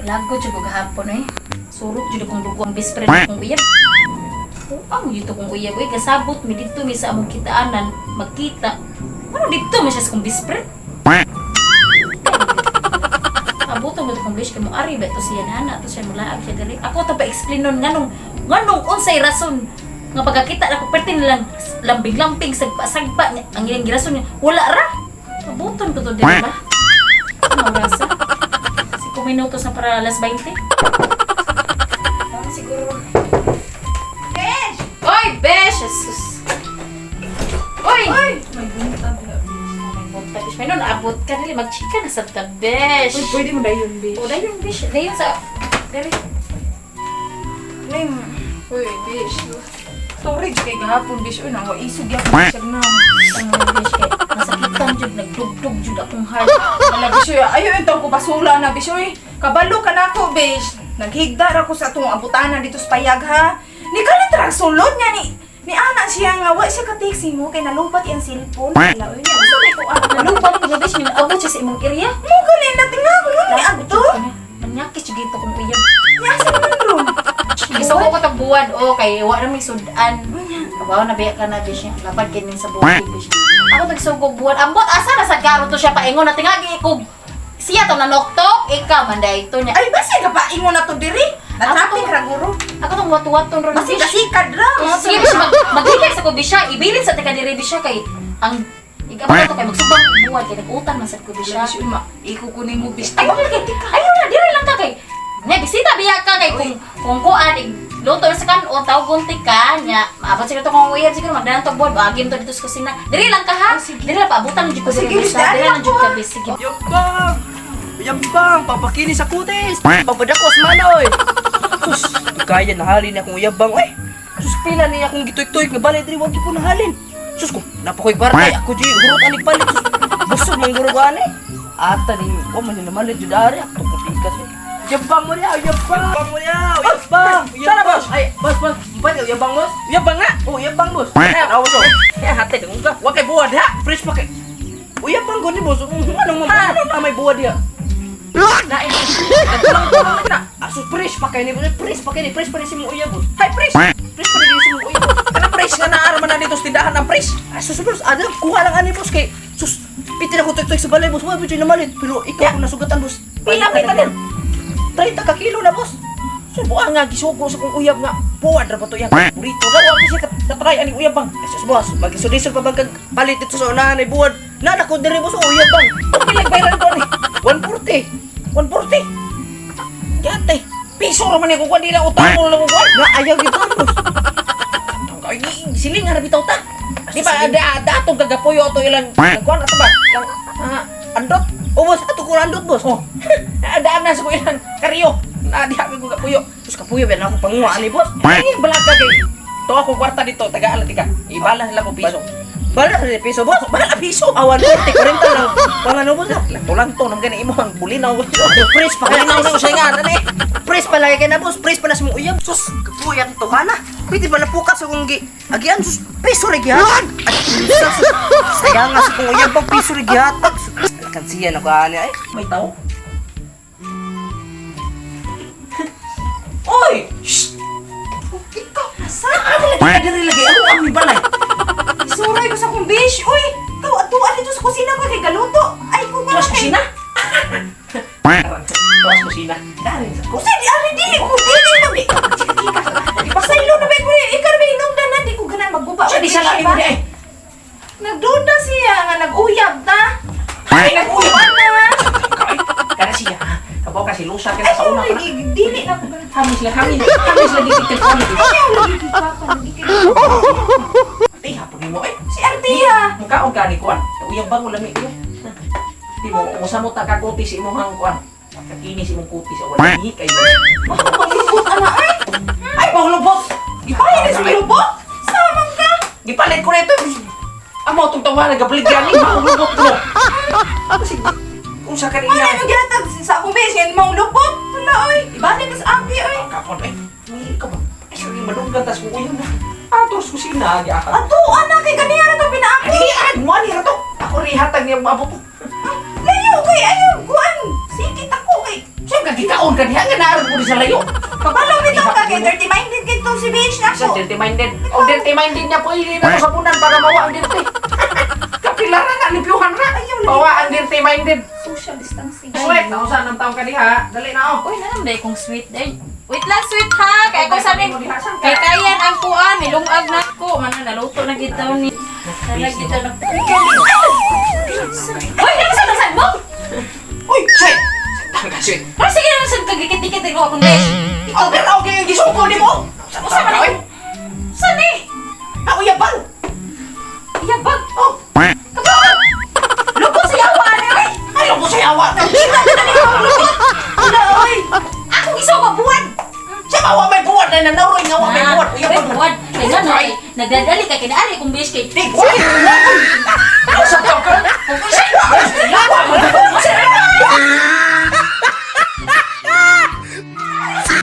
Lago jud ko gahapon eh. Surok jud akong dugo ang best friend akong uyab. Ang dito kong uyab oy, gasabot mi didto mi sa among kitaanan magkita. Ano didto man siya sa kong best friend? Abuton ko to kong besh kay mo ari ba to siya nana to siya mulaag siya diri. Ako ta pa explain nun nganong unsay rason nga pagkakita nako perti nilang lambing-lambing sagpa-sagpa niya. Ang ilang girason niya wala ra. Abuton ko to diri ba? Ano rasa? 5 minutos na para alas 20. Ah, siguro. Besh! Oy, besh! Jesus! Oy! Ay! May buntag na. May buntag, besh. May nun, abot ka dili. Magchika na sa ta, besh. Uy, pwede mo dayon, besh. O, dayon, besh. Dayon sa... Dali. Lim. Uy, besh. Storage kay gahapon, besh. Uy, nang waisog yapon siya na. Ang besh kay nasakitan jud, nagdugdug jud akong heart. Wala, besh. Uy, ayo yung ko basula na, besh. Uy, kabalo ka na ako, besh. Naghigda ra ko sa atong abutanan dito sa payag, ha? Ni kalit ra sulod niya ni ni ana siya nga wa siya ka-taxi mo kay nalubat iyang cellphone. Wala, uy, niya. Usa may ko ah. Nalubang ko, besh. Nilabot siya sa imong area. Mo gali na tinga ko ni adto. Manyakis jud ito kong uyab. Niya sa man ron. Gisuko ko tong buwan, o, kay wa na may sudan. Kabaw na biya ka na, besh. Lapad kinin sa bukid, besh. Ako nagsugo buwan. Ambot, asa na sa garo to siya paingon na tingagi ko. Siya to nanoktok, ikaw man ito niya. Ay, basi ka pa ingon na to diri. Na traffic ra guro. Ako tong watu-waton ron. Basi besh. kasikad ra. Sige, besh, maghilak sa ko, bisya. Ibilin sa teka diri, bisya, kay ang ikaw to kay magsubang buwan kay nag-utang man sad ko, bisya. Bish, uma, ikukunin mo, bish. Ayaw na kay ayaw na diri lang ka kay nya bisita biya ka kay kung kuan ig luto na sa kanon tawgon ti ka nya maabot siguro to kung uyab siguro magdalan to buwan baagim to dito sa kusina diri lang ka ha, diri lang paabutan jud ko Oh, sige, diri bish, bisya diri dali lang jud ako, ka ah. bis sige. Yabang! Yabang! Papakini sa kutis! Papadakos manoy! Sus! Kaya nahalin akong yabang eh! Sus, pila niya akong gituik-tuik nga balay diri wag po nahalin. Sus ko, napakoy kwarta ako di hurot anig palit. Sus, busog mang guro ani. Ata ni, oh man namalit jud ari ako pikas eh. Yabang mo niya, yabang! Yabang mo niya, yabang! Sana boss! Ay, boss, boss, pwede yabang boss? Yabang nga! Oh, yabang boss! Ay, awas oh. Eh, hati ka. Wa kay buwad ha. Fresh pa kay. Uy, yabang ko ni boss. Anong ano na may buwad diha? Lain. Nagkulang-kulang na. Aso fresh pa kay ni, fresh pa kay ni, fresh pa ni si mo uyab boss. Hay fresh. Fresh pa ni si mo uyab. Kana fresh nga naara man na dito sa tindahan ang fresh. Aso boss, ada kuha lang ani boss kay sus. Piti na ko tuyok sa balay boss. Wa ba namalit? Pero ikaw kung nasugatan boss. Pila may tanan? 30 ka kilo na boss. Subuan nga gisugo sa kong uyab nga buwad ra ba to yang burrito. Daw ako siya katry ani uyab bang. Asus boss, maglisod-lisod pa bang kag palit dito sa unahan ay buwad. Nana ko diri boss, oh, uyab bang. Pila bayaran to ani? 140. 140. Yate. Piso ra man ni kuan dila utang mo lang kuan. Nga ayaw gyud boss. Ay siling ra bitaw ta. Di ba ada ada atong kagapuyo ato ilang ilang kuan ato ba? Ilang ah, andot. Oh boss, ato ko randot boss. Oh. Adaan na sa ko ilang karyo. Na diha ko kapuyo. Sus kapuyo ba na ako panguha ani boss. Ay balaga kay to ako kwarta dito tagaan lang tika. Ibala nila ko piso. Bala sa piso boss. Bala piso. Ah, 140, 40 lang. Pang ano boss ah? Tulang to nam gani imo ang bulinaw. Fresh pa kaya Bulinaw na usay nga ano eh. Fresh pa lagi kay na boss, fresh pa na sa mong uyab. Sus, kapuya to kana. Pwede ba napukas akong gi agian sus piso ra gihatag. At unsa sus. Sayang nga sa kong uyab bang piso ra gihatag. Sus, Kansiya na ko ani ay. May tao. Oy! Shh! Ikaw na sa. Ano lagi ka diri lagi? Ano ang balay? Isuray ko sa kong besh. Uy, ikaw atuan dito sa kusina ko kay galuto. Ay, ko Tuwas kusina? Tuwas kusina. Dari sa Kusa di ari dili ko dili mag chika-chika. Ipasaylo na ba ko ikaw na ba hinungdan na di ko ganan magguba. Siya di siya lagi mo di ay. Nagduda siya nga nag-uyab ta. Ay nag-uyab. Ana. Kay kana siya. ha? Kabaw ka si Lusa kay sa una Ay, pa na. dili na ko ganan. Hamis lang hangin. Hamis lagi si telefon. Ayaw lagi kay papa lagi kay. Ay hapon nimo eh. Si Artia. Mukaon ka ni kuan. Uyab bang lami ko. Di mo usa mo ta kakuti sa imong kuan. Kakini sa imong kuti sa wala ni kay. Panglubot ana ay. Ay panglubot. Ay, sa lubot. Samang ka. Gipalit ko na ito. Amo itong tawa, nagabalig yan eh. Maulubot ko. Kasi, kung sa Wala kanina. mo gihatag sa akong besh nga maong lubot. Wala oy. Ibalik ka sa abi oy. Kapon eh. May ka ba? Ay, sorry, madunggan tas kung uyan na. Ah, tos kusina. Giakan. Ato ana kay ganiya ra to pinaako. Anian! Mo ani ra to. Ako rihatag niya maabot ko. Layo kay ayaw kuan. Sikit ako kay. Saan ka Nagikaon ka diha nga naaron ko di sa layo. Kabalo bitaw ka kay dirty minded kay to si bish Sa nako. dirty minded. O dirty minded niya po hindi na ko sabunan para mawa ang dirty. Kapilara na limpyuhan ra. Mawa ang dirty minded. Social distancing. Sweet, nausa ng taong ka diha. Dali na oh. Uy, nanam dai kong sweet day. Wait lang, sweet ha. Kay ako sabi, kay kayan ang kuan, nilungag na ko. Mana naluto na gid taon ni. Nalagit gid na. Uy, nasa nasan mo? Uy, sweet. Tangka sweet. Pero sige naman sad kagikit-dikit ko akong besh. Ikaw pero kay gisuko nimo. Usa man Oy. ni? Saan eh? Ako yabang. Yabag. Oh, Kabalo. Loko sa yawa ni oy. ay ko sa yawa. Wala oy. Ako gisaw buwan. Siya mawa may buwan na nanaroy nga wa may buwan. May buwan. Kay nga no, nagdadali kay kinaari kong besh kay. Di, uy, uy.